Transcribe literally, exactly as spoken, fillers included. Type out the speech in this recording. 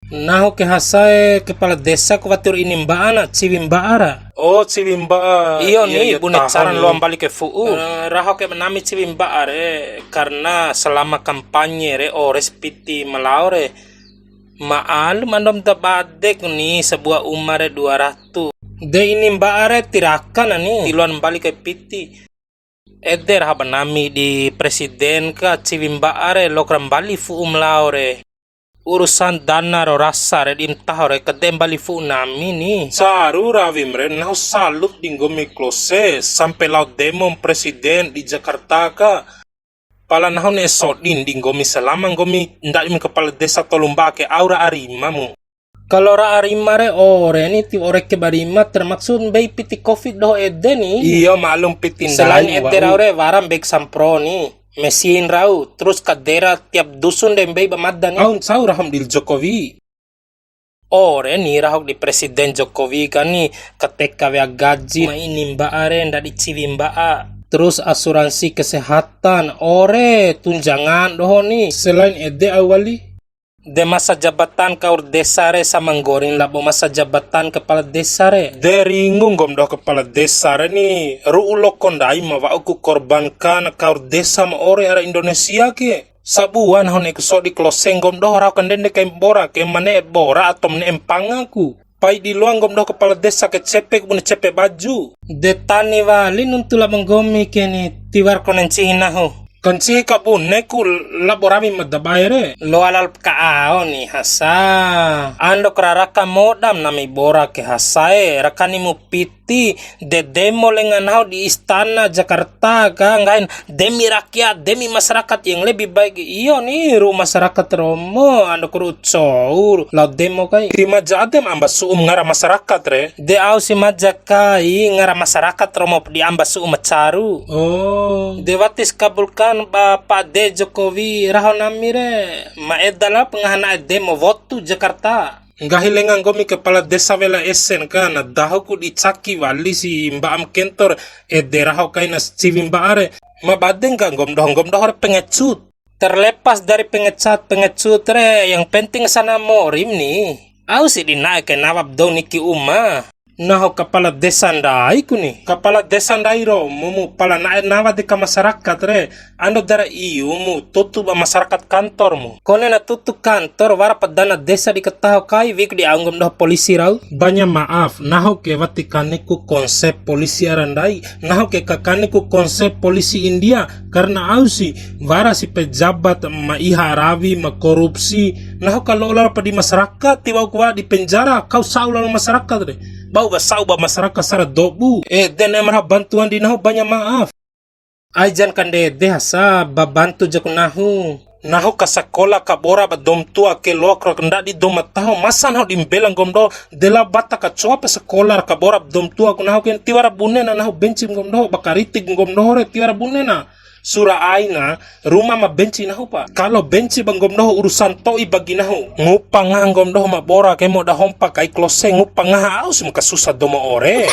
Nahu ke hasae kepala desa ku wati ru ini mba'a na, ciwi mba'a ra. Oh, ciwi mba'a. Iyo ni, bune caran loa mbali ke fu'u. Eh, raho ke ba nami ciwi mba'a re, karena selama kampanye re, ore si piti ma lao re. Ma'alum ando ma da bade ku ni sabua uma re dua ratu. De ini mba'a re ti raka na ni, ti loan mbali ke piti. Ede raho ba nami di presiden ka ciwi mba'a re, loak ra mbali fu'u ma lao re. Urusan dana ro rasa re di ma taho re, kade mbali fu'u nami ni. Caru rawim re, nahu salut di nggomi Klose, sampe lao demo presiden di Jakarta ka. Pala nahu ne'e sodin di nggomi selama nggomi ndadi mu kepala desa tolu mba'a ke, au ra arimamu. Kalo ra arima re ore ni, ti ore ke ba rima, termaksud mbei piti covid doho ede ni. Iyo, maklum piti ndai. Selain ede rau re, wara mbei sampro ni, mesin rau, terus kadera tiap dusun de mbei ba mada ni. Au ncau rahom di Jokowi. Ore ni rahok di Presiden Jokowi ka ni, kateka wea gaji, ma ini mba'a re, ndadi ciwi mba'a. Terus asuransi kesehatan, ore tunjangan doho ni. Selain ede au wali. De masa jabatan kaur desa re sama nggorin labo masa jabatan kepala desa re. De ringu nggom doho kepala desa re ni, ru'u loko ndai ma wa'u ku korbankan kaur desa ma ore ara Indonesia ke. Sabua nahu ne'e ku sodi Klose nggom doho raho kandende kai bora ke, ma ne'e bora ato ma ne'e mpanga ku. Pai di loa nggom doho kepala desa ke cepe ku bune cepe baju. De tani wali nuntu labo nggomi ke ni, tiwar kone ncihi nahu. Kancihi ka bune ku labo rawi ma dabae re. Loa lalo ka ao ni hasa. Ando kra raka modam nami bora ke hasae, rakani mu pit ti, de demo lenga nahu di istana Jakarta ka, nggahin demi rakyat, demi masyarakat yang lebih baik. Iyo ni, ru masyarakat romo, ando kuru cour, lao demo kai. Ti maja adem amba su'um ngara masyarakat re. De au si maja kai, ngara masyarakat romo di amba su'um ma caru. Oh. De watis kabulkan ba Pak De Jokowi raho nami re, ma eda lao pengaha na'e demo wotu Jakarta. Nggahi lenga nggomi kepala desa wela esen ka, na dahu ku di caki wali si mba'am kentor, ede raho kaina si ciwi mba'a re. Ma bade ngga nggom doho, nggom doho re pengecut. Terlepas dari pengecat, pengecut re, yang penting sana morim ni. Au si di na'e ke nawab dou niki uma. Nahu kepala desa ndai ku ni. Kepala desa ndai ro, mumu pala na'e nawa deka masyarakat re. Ando dara iumu, tutu ba masyarakat kantormu. Kone na tutu kantor, wara pa dana desa di kataho kai, wiku di au nggom doho polisi rau. Banya maaf, nahu ke wati kaniku konsep polisi ara ndai, nahu ke kakaniku konsep polisi India, karena au si, wara si pejabat ma iha rawi, ma korupsi, nahu ka lo'o lalo pa di masyarakat, ti wa'u ku wa'a di penjara, kau sa'u lalo masyarakat re. Bau ba sa'u ba masyarakat sara dobu. Eh, de ne'e ma raho bantuan di nahu banya maaf. Ai jan kandede hasa, ba bantu jaku nahu. Nahu ka sakola kabora ba dou ma tua ke loak ra ndadi dou ma taho, masa nahu di mbela nggom doho, de lao bata kacoa pa sakola ra kabora ba dou ma tua ku nahu ke tiwara bune na nahu benci nggom doho, ba karitik nggom doho re tiwara bune na. Sura aina, ruma ma benci nahu pa. Kalo benci ba nggom doho urusan to'i bagi nahu. Ngupa ngaha nggom doho ma bora ke mo da hompa kai Klose ngupa ngaha au si ma kasusa dou ma ore.